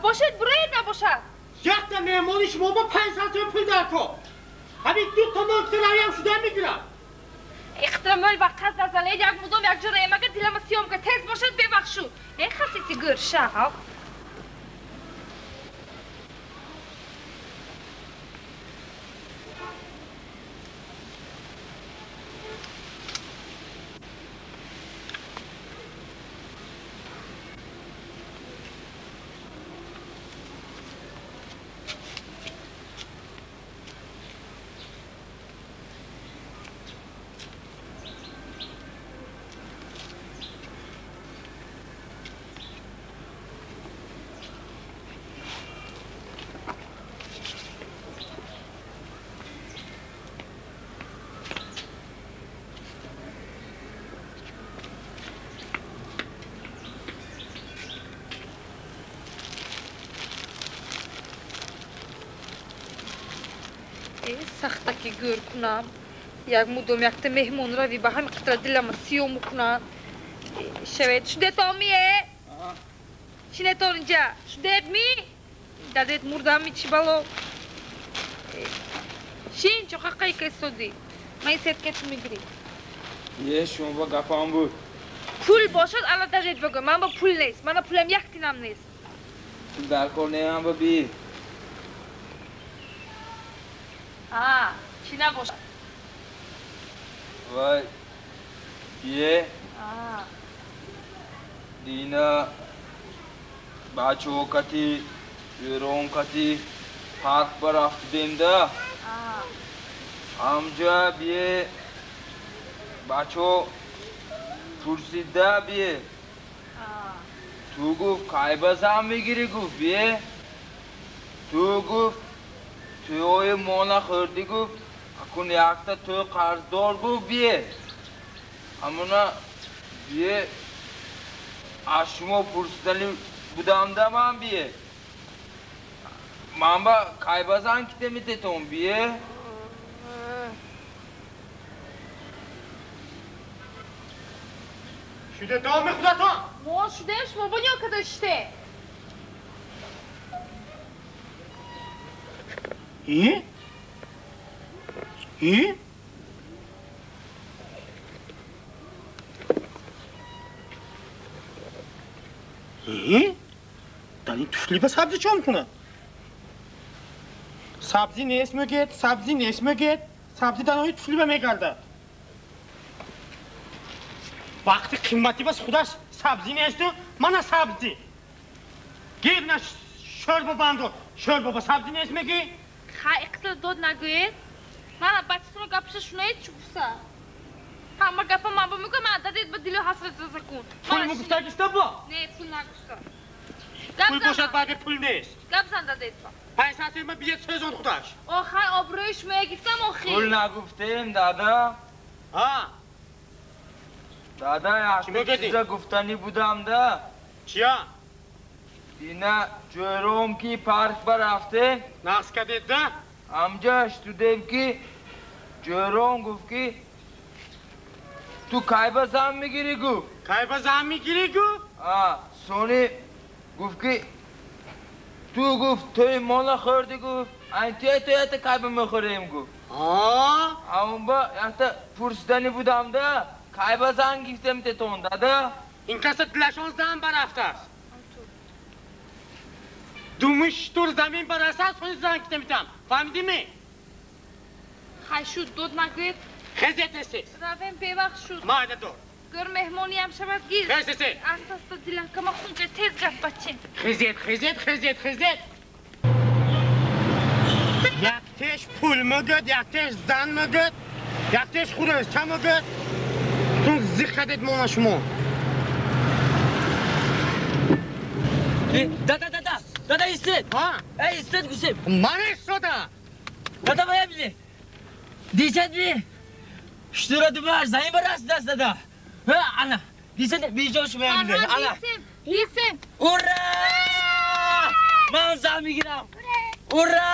Бошед буроед набошад. Якта меҳмони шумо бо 500 сом пул даркор. Ҳамин ду то моксараям шуда мегирад. Ихтиромол ба қаз назанед, як мудом як ҷо раемага дилама сиём ка тез бошад бебахшу. Э хасиси гӯр шағал. Сахтаки гӯр кунам. Як мудом якта меҳмон рави ба ҳами қитра дилама сиём кунам. Шавед шудетомие? Шинетон инҷа. Шудет ми? Дадет мурдами чи бало? Шин чоқақай кесоди. Ман сеткету мегирӣ. Е, шумо ба гапам буд. Пул бошад, ала дадет бигӯ. Ман ба пул нест. Мана пулам як тинам нест. Пул даркор неам ба би. А, чӣ набошад? Вай, е, дина бачаҳо кати, ёрон кати парк ба рафтудем-да. Ҳамҷа бие бачаҳо пурсидда бие. Ту гуфт кай ба зан мегирӣ гуфт бие. Ту гуфт тӯйҳои мо нахӯрдӣ гуфт, акун якта тӯй қарздор гуфт бие. Ҳамуна бие аз шумо пурсидани будамда ман бие. Ман ба кай ба зан ките мететон бие? Шуде доми худатон? Мо шудем, шумо бо ниё када шуде? И? И? И? Дар ин туфли ба сабзӣ чо мекунад? Сабзӣ нест мегӯед, сабзӣ нест мегӯед, сабзӣ дар ноҳияи туфли ба мегардад. Вақти қиматӣ бас худаш сабзӣ несту мана сабзӣ. Гир на шӯрбо банду, шӯрбо ба сабзӣ нест мегӯӣ? Ха, иқтил дод нагӯед. Мана бачатонро гапша шунаед чӣ гуфта? Ҳама гапа ман ба мегӯям, мана дадед ба дилу ҳасрат заза кун. Пул мегуфтагиста бо? Не, пул нагуфта. Пул бошад баъде пул нест. Гап зан дадед ба. 500 сом билет сӯзон худаш. Охай обрӯи шумо гирифтам охи. Пул нагуфтем, дада. А? Дада, якта чиза гуфтанӣ будам да. Чия? Дина ҷӯром ки парк ба рафте. Нақс кардед да? Ҳамҷа шудем ки ҷӯром гуфт ки ту кай ба зан мегирӣ гуфт. Кай ба зан мегирӣ гуфт? А, сони гуфт ки ту гуфт тӯи мо нахӯрдӣ гуфт. Айн туя туята кай ба мехӯрем гуфт. А ба якта пурсиданӣ будам да. Кай ба зан гирифтем тетон дада? Ин каса дилашон зан барафтааст. Думиш тур замин барасад, сони зан гирифта метам. Фаҳмидӣ ме? Хай шуд, дод нагӯед. Хезет нестед. Равем бевақт шуд. Майда дор. Гӯр меҳмониям шавад гир. Хезет. Аста аста дилам кама хун кард, тез гап бачем. Хезет, хезет, хезет, хезет. Яктеш пул мегӯяд, яктеш зан мегӯяд, яктеш хӯрӯзча мегӯяд. Тун зиқ кардед мона шумо. Дада, дада, дада истед. А? Истед гусем. Ман истода. Дада моя бине. Дишад би. Штура думаш, замин бараст даст дада. Ана, дишад биҷо шумо бине. Ана. Дисем. Ура! Ман зан мегирам. Ура!